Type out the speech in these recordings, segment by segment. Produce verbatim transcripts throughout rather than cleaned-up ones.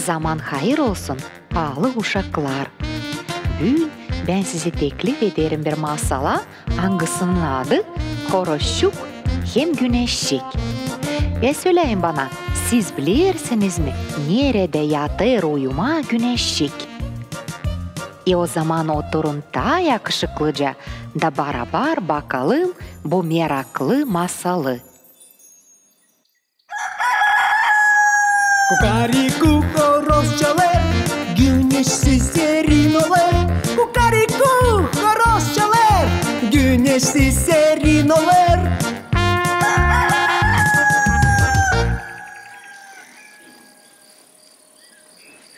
Zaman hayır olsun, paalı uşaklar. Büün bän sizi teklif ederim bir masala, angısının adı Horozçuk hem Güneşçik. Ya söleyim bana, siz bilersiniz mi, neredä yatêr uyumaa Güneşçik? E, o zaman oturun taa yakışıklıca da barabar bakalım bu meraklı masalı. Kukariku, horoz çalêr, güneşsiz serin olêr. Kukariku, horoz çalêr, güneşsiz serin olêr.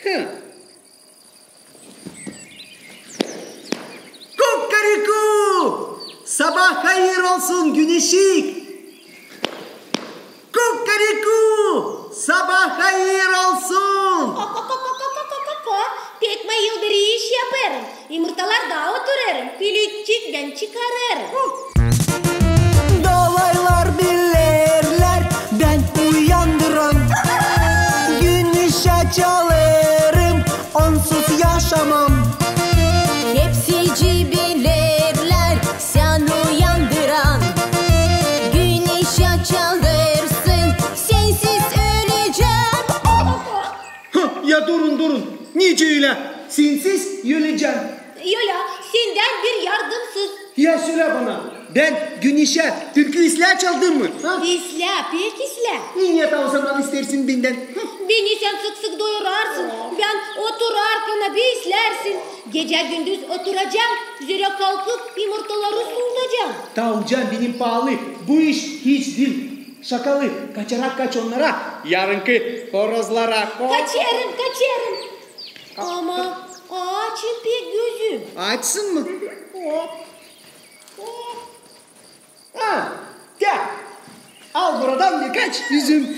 Hı. Kukariku! Sabaa hayır olsun, Güneşik! Kukariku! Sabaa hayır olsun! Ko-ko-ko-ko-ko-ko-ko-ko! Pek mayıl bir iş yapêrım. Yumurtalarda oturêrım, pülükçük bän çıkarêrım. Dalaylar bilerlär, bän uyandıran. Güneşä çalêrım, onsuz yaşamam. Hepsicii bilerlär, sän uyandıran. Güneşä çalêrsın, sensiz ölecäm. Ha, ya durun, durun. Nicä ölä? Sensiz ölecäm. Ölä, sendän bir yardımsız. Ya sölä bana, bän Güneşä türkü islää çaldım mı? Ha? İslää, pek islää. Ne, ne taa o zaman isteersin bendän? Hı? Beni sän sık-sık doyurarsın. Bän oturarkan abi islärsin. Gecä-gündüz oturacam, zerä kalkıp yumurtaları suudacam. Taucan benim paalı, bu iş hiç diil. Şakalı, kaçarak kaç onnara, yarınkı horozlara. Kaçêrım, kaçêrım. Ama açım pek gözüm. Açsın mı? Hop, hop. Ha, gel. Al buradan birkaç üzüm.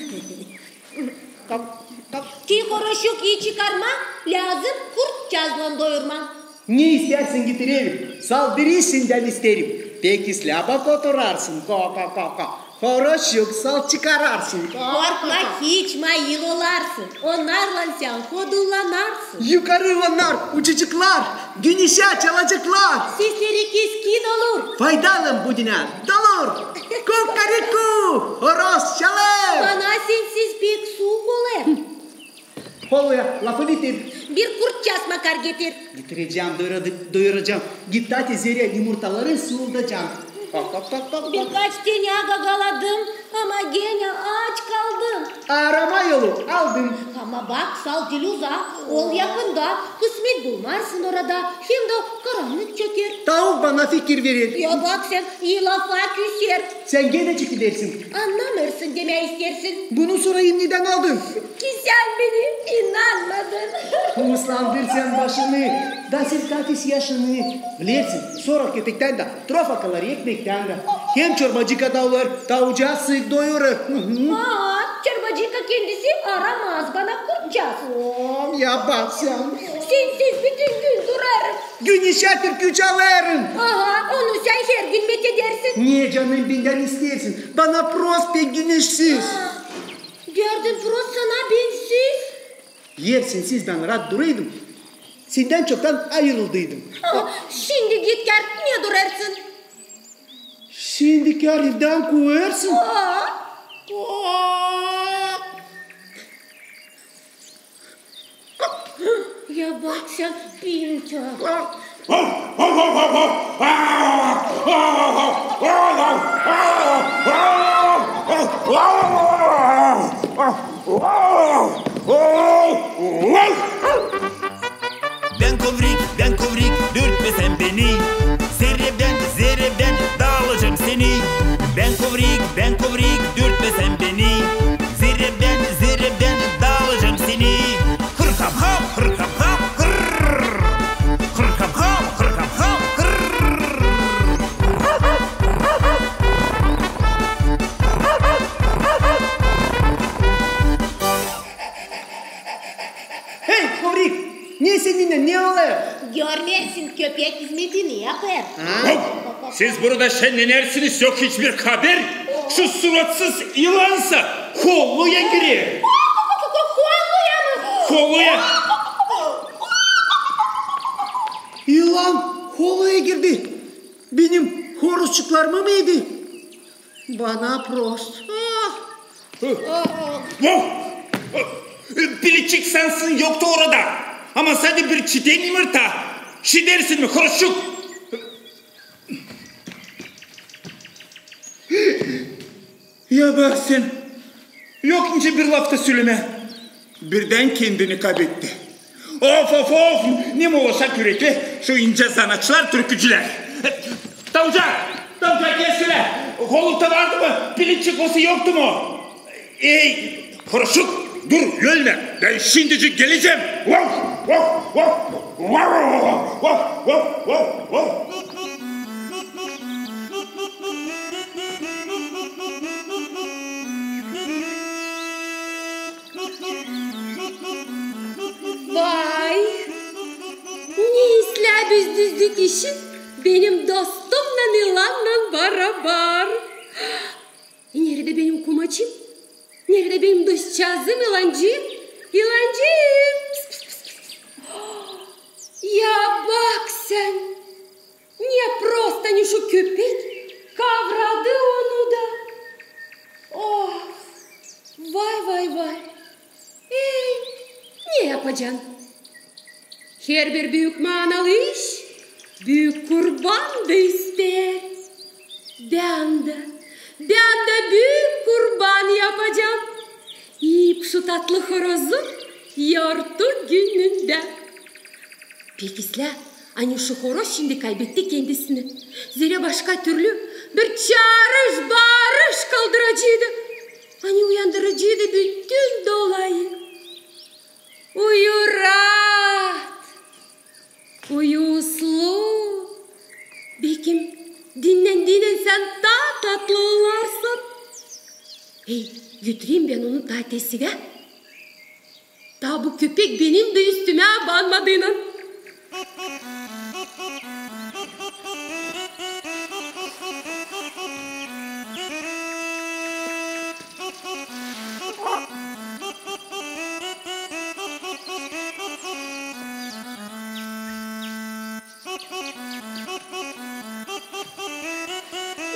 Kap, kap. Ki horozçuku çıkarmaa, lääzım kurtçaazlan doyurmaa. Ne isteersin, getirerim. Sal bir iş sendän isteerim. Pek islää bak oturarsın. Ko, ko, ko, ko. Horozçuk, sal çıkararsın. Korkma hiç, mayıl olarsın. Onnarlan sän hodullanarsın. Yukarı onnar uçaceklar, Güneşä çalaceklar. Sesleri keskin olur. Faydalan bu dünnä, dolur. Kukariku, horoz çalêr. Bana sensiz pek suuk olêr. Holoya, lafı bitir. Bir kurtçaaz makar getir. Getirecäm, doyura-, doyuracam. Git, taa zerä yumurtaları suudacam. Bak, bak, bak, bak, bak. Birkaç tenä gagaladım, ama genä aç kaldım. Aarama yolu aldım. Ama bak, sal diil uzaa, ol yakında, kısmet bulmarsın orada, hem dä karannık çöker. Tauk bana fikir verer. Ya bak sän, ii lafa küser. Sän genä çekilersin. Annamêêrsın demää isteersin. Bunu sorayım, nedän aldın? Ki sän beni inanmadın. Uslandır sän başını, da sil kafiş yaşını. Bilersin, sora köpektän dä trofa kalêr, ekmektän dä. Hem çorbacıka da olêr, taucaazı doyurêr. Hı hı. Aa, çorbacıka kendisi aramaz bana kurtçaaz. Oo, ya bak sän. Sensiz bütün gün durêrım. Güneşä türkü çalêrım. Aha, onu sän hergün methedersin. Ne canım bendän isteersin? Bana prost pek güneşsiz. Aa, gördün, prost sana bensiz. Eer sensiz bän raat duraydım, sendän çoktan ayırıldıydım. Aa, şindi git, kär, ne durêrsın? Şindi kär evdän kuvêrsın. Aa. Ya bak sän, Pinto. Bän kovrik, bän kovrik, dürtmesän beni. Zerä bän, zerä bän daalacam seni. Bän kovrik, bän kovrik, dürtmesän beni. Zerä bän, zerä bän daalacam seni. Hır-hap-hap, hır-hap-hap, hırr. Hır-hap-hap, hır-hap-hap, hırr. Hey, kovrik! Ne seninnän, ne olêr? Görmeersin, köpek hizmetini yapêr. Ha? Siz burada şennenersiniz, yok hiçbir haber. Şu suratsız yılansa holluyun girer. Ho-ho-ho-ho, holluya mı? Holluya. Var mı mıydı? Bana prost. Ah! Vah! Piliçik sansın yoktu orada. Ama sade bir çiteni yımırta. Şidersin mi, horoşçuk? Ya bak sän. Yok nicä bir laf ta sölemää. Birdän kendini kaybetti. Of, of, of! Ne molaşak ürekli şu incä zanaatçılar, türkücülär. Tauca! Tauca, gel şölä! Holukta vardı mı? Piliçik osa yoktu mu? Ey, horoşçuk, dur, ölmä! Bän şindicik gelecäm! Vah, vah, vah! Vay! Ne islää bizdüzlük işi benim dostumnan yılannan barabar. E, neredä benim kumaçım? Neredä benim dostçaazım, yılancıım? Yılancıım! Pıs, pıs, pıs, pıs. Ya bak sän! Ne prost ani şu köpek kavradı onu da. Of! Vay, vay, vay! Ey, ne yapacan? Herbir büük manalı iş büük kurban da isteer. Bän dä, bän dä büük kurban yapacam. İyip şu tatlı horozu yortu günündä. Pek islää, ani şu horoz şindi kaybetti kendisini. Zerä başka türlü bir çaarış-baarış kaldıraceydı. Ani uyandıraceydı bütün dolayı. Uyu raat, uyu uslu. Bekim, dinnän-dinnän sän taa tatlı olarsan. Ey, götüreyim bän onu taa tesivä. Taa bu köpek benim dä üstümä abanmadıynan.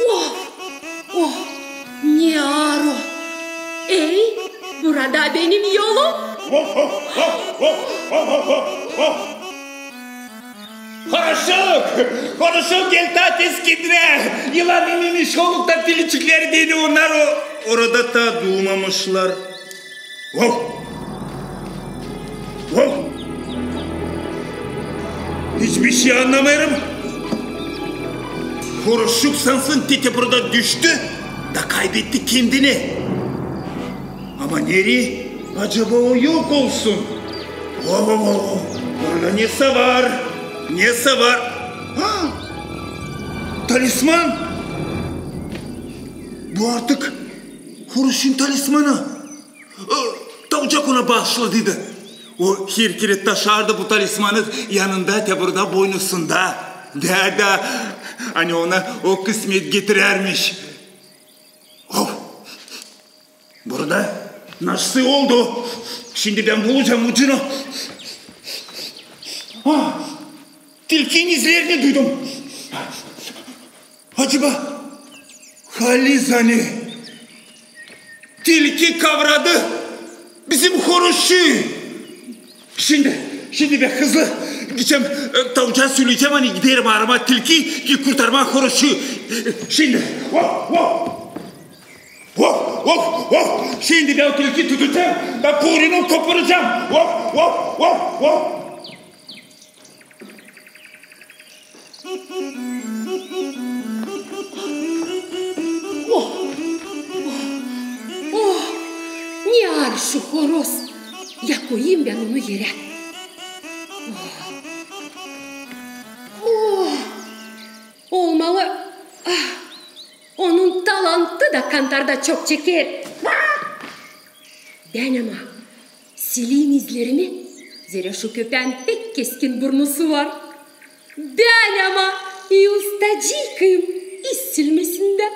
Oh! Oh! Ne aar o! Ey, burada benim yolum! Horoşçuk! Horoşçuk, gel taa tez kendinä! Yılan imemiş, holukta piliçikler deyni, onnar o orada taa duumamışlar. Vov! Vov! Hiçbir şey annamêêrım. Horoşçuk sansın tä burada düştü da kaybetti kendini. Ama nereyi acaba o yok olsun? Vov, vov, vov! Burada nesä var? Nesä var? Ha! Talisman! Bu artık horoşun talismanı. Taucak ona baaşladıydı. O her kerä taşıardı bu talismanı yanında, tä burada boynusunda. Da, da, ani ona o kısmet getirärmiş. Of! Burada nasıl oldu? Şindi bän bulacam ucunu. Ah! Tilkinin izlerini duydum. Acaba halizdän tilki kavradı bizim horoşu? Şindi, şindi bän hızlı gidecäm, e, taucaa söleyecäm, ani giderim aaramaa tilkiyi, ki kurtarmaa horoşu. Şindi, vov, vov! Vov, vov, vov! Şindi bän o tilkiyi tutacam, da puurunu koparacam. Vov, vov, vov, vov! Oh, oh, oh! Ne aar şu horoz! Ya koyayım bän onu erä. Oh, oh! Olmalı, ah, onun talantı da kantarda çok çeker. Bän ama sileyim izlerimi, zerä şu köpään pek keskin burnusu var. Bän ama ustacıykıyım iz silmesindä.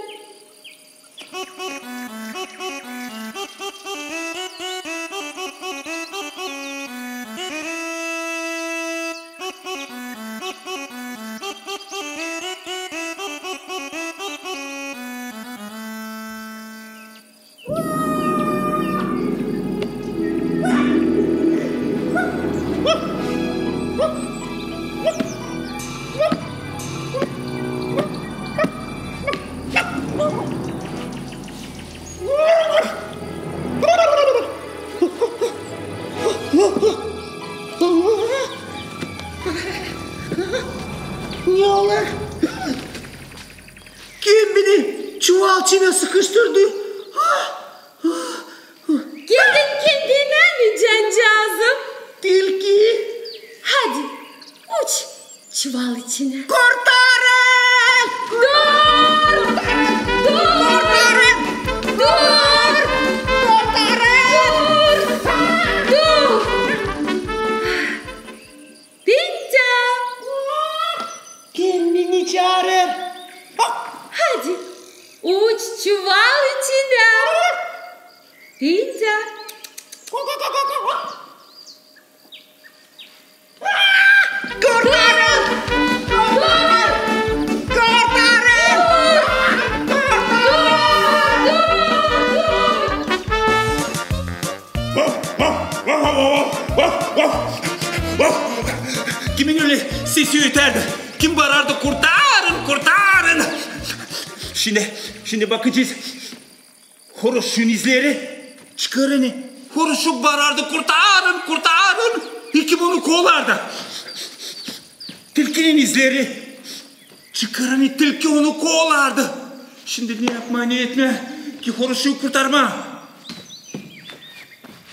Ne olêr? Kim beni çuval içinä sıkıştırdı? Geldin kendinä mi, cancaazım? Tilki. Hadi, uç çuval içinä. Kurtarın! Dur! Dur! Kurtarın! Dur! Kurtarın! Dur! Dur! Pintya! Kim beni çaarêr? Hadi, uç çuval içinä. Pintya! Kurtarın! Kurtarın! Kurtarın! Kimin ölä sesi ötärdi? Kim baarardı: "Kurtarın, kurtarın"? Şindi, şindi bakacez. Horoşun izleri. Çıkar ani. Horoşuk baarardı: "Kurtarın, kurtarın!" İ kim onu koolardı? Tilkinin izleri. Çıkar ani, tilki onu koolardı. Şindi ne yapmaa, ne etmää, ki horoşu kurtarmaa?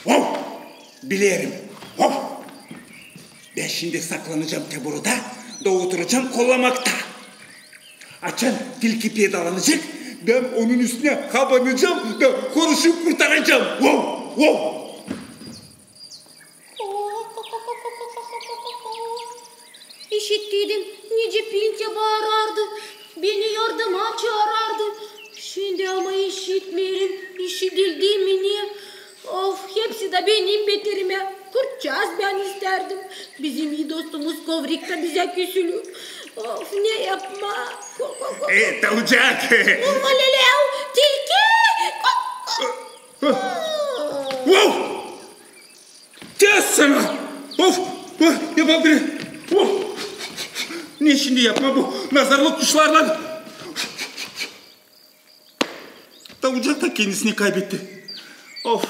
Vov! Bilerim. Vov! Bän şindi saklanacam te burada da oturacam kollamakta. Açan tilki peedalanacek, bän onun üstünä habanacam da horoşu kurtaracam. Vov! Vov! İşittiydim, nicä Pintya baarardı, beni yardıma çaarardı. Şindi ama işitmeerim, işidildi mi ne? Of, hepsi dä benim beterimä. Kurtcaaz bän istärdim. Bizim ii dostumuz Kovrik ta bizä küsülü. Of, ne yapmaa? Ko-, ko-, ko-, E, taucak! Mumuleleu, tilki! Ko-, ko-, Vov! Te sana! Of! Of! Yapabilirim! Of! Ne şindi yapmaa bu nazarlı kuşlarlan? Taucak ta kendisini kaybetti. Of!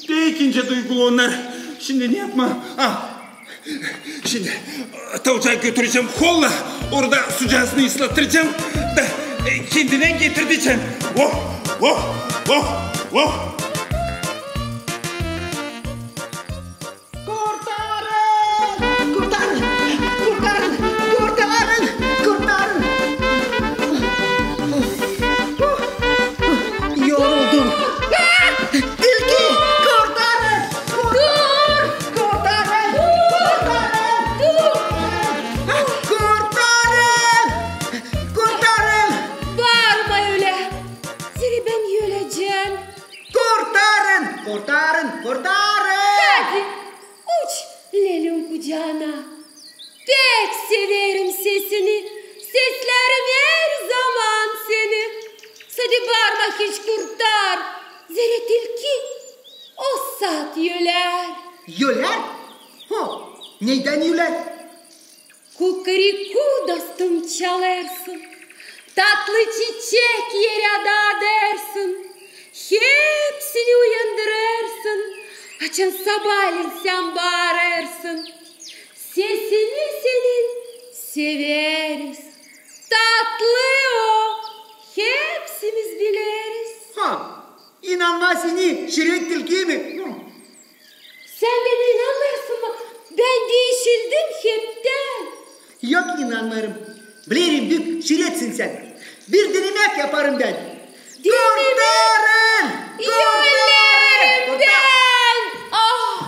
Pek incä duygulu onnar. Şindi ne yapmaa? Ah! Şindi taucaazı götürecäm holla, orada sucaasını ıslatacam da, e, kendinä getirecäm. Vov! Vov! Vov! Vov! Kurtarın! Kurtarın! Kurtarın! Kurtarın! Kurtarın! Yoruldum. Tilki! Kurtarın! Dur! Kurtarın! Dur! Kurtarın! Dur! Kurtarın! Kurtarın! Baarma ölä. Zerä bän ölecäm. Kurtarın! Kurtarın! Kurtarın! Hadi, uç lelün kucaana. Pek severim sesini, seslerim herzaman seni. Sade baarma hiç, kurtar, zerä tilki o saat ölär. Ölär? Ho, neydän ölär? Kukuriku, dostum, çalêrsın, tatlı çiçek erä dadêrsın, hepsini uyandırêrsın, açan sabaalän sän baarêrsın. Sesini senin severiz, tatlı o, hepsimiz bileriz. Ha, inanmaa seni, şirin tilki mi? Hı. Sän bendä inanmêêrsın mı? Bän diişildim heptän. Yok, inanmêêrım. Bilerim, büük şiretsin sän. Bir denemäk yaparım bän. Denemäk? Kurtarın! Kurtarın! Ölerim bän! Ah!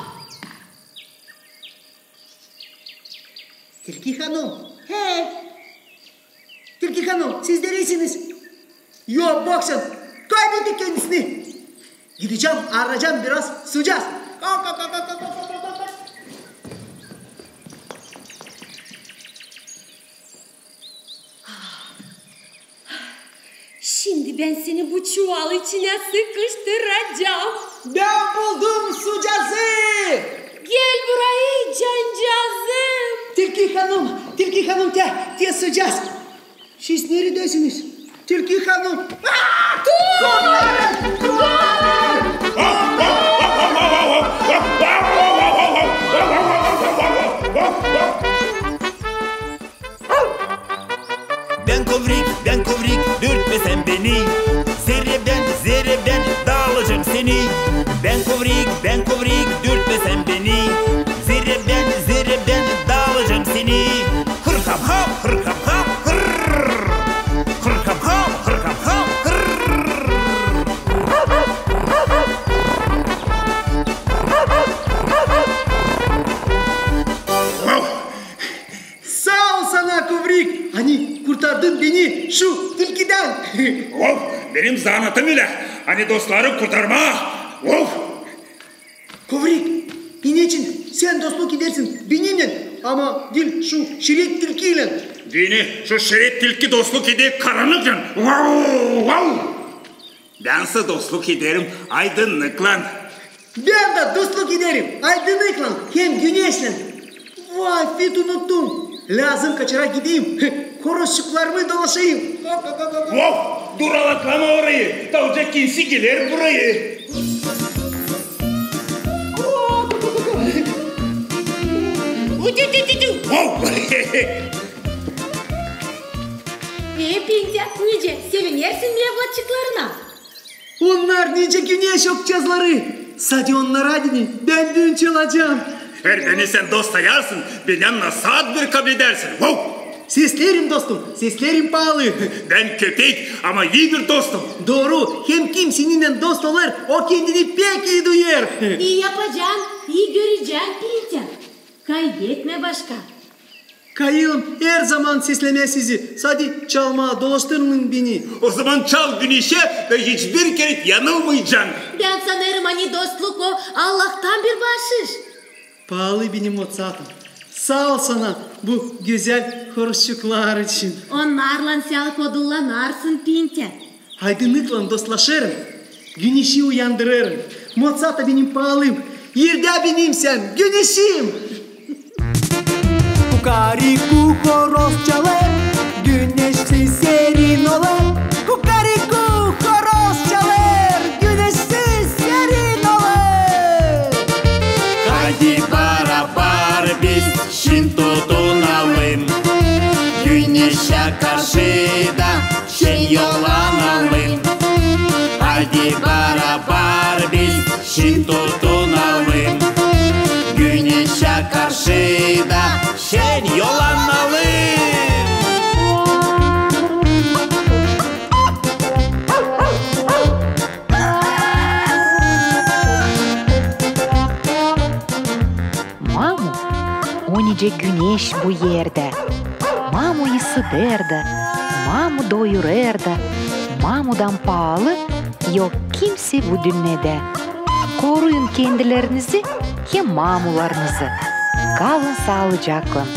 Tilki hanım. He. Tilki hanım, siz neredäsiniz? Yok, bak sän, kaybetti kendisini. Gidecäm, arayacam biraz sucaaz. Şindi bän seni bu çuval içinä sıkıştıracam. Bän buldum sucaazı! Gel burayı, cancaazım! Tilki hanım, tilki hanım, te, te sucaaz. Siz neredäsiniz? Tilki hanım! Aa! Dur! Dur! Dur! Bän kovrik, bän kovrik, dürtmä sän beni. Zerä bän, zerä bän dalayacam seni. Hır-hap-hap, hır-hap-hap, hırr. Hır-hap-hap, hır-hap-hap, hırr. Saa ol sana, kovrik, ani kurtardın beni şu tilkidän. Vov, benim zanaatım ölä, ani dostları kurtarmaa. Vov! Kovrik, neçin sän dostluk edersin benimnän, ama diil şu şiret tilkiylän? Deyni şu şiret tilki dostluk eder karannıklan. Vov, vov! Bän sä dostluk ederim aydınnıklan. Bän dä dostluk ederim aydınnıklan hem güneşlän. Vay, fit unuttum. Lääzım kaçarak gideyim, horozçuklarımı dolaşayım. Vov, dur, alaklama orayı, taucak kimsi geler burayı. Vov! E, Pintya, nicä, sevinersin mevlatçıklarına? Onnar nicä güneş okçazları. Sade onnara deyni bän büün çalacam. Eer beni sän dost sayarsın, beni nasaat bir kabledärsin. Vov! Seslerim, dostum, seslerim, paalı. Bän köpek, ama ii bir dostum. Dooru, hem kim seninnän dost olêr, o kendini pek ii duyêr. İi yapacan, ii görecän, Pintya. Kaybetmä başka. Kayılım herzaman seslemää sizi, sade çalmaa, dolaştırmayın beni. Ozaman çal güneşä da hiçbir kerä yanılmayacan. Bän sanêrım, ani dostluk o Allahtan bir baaşış. Paalı benim Moţatım, saa ol sana bu gözäl horozçuklar için. Onnarlan sän kodulanarsın, Pintya. Aydınnıklan dostlaşêrım, güneşi uyandırêrım. Moţata benim paalım, erdä benim sän güneşim. Kukariku horoz çalêr, güneşsi serin olêr. Kukariku horoz çalêr, güneşsi serin olêr. Haydi barabar biz şin tutunalım, güneşä karşı da şen yollanalım. Haydi barabar biz şin tutunalım, güneşä karşı da şen yollanalım. Mamu, o nicä güneş bu erdä. Mamu ısıdêr da, mamu doyurêr da, mamudan paalı yok kimsey bu dünnedä. Koruyun kendilerinizi hem mamularınızı. Kalın saalıcaklan.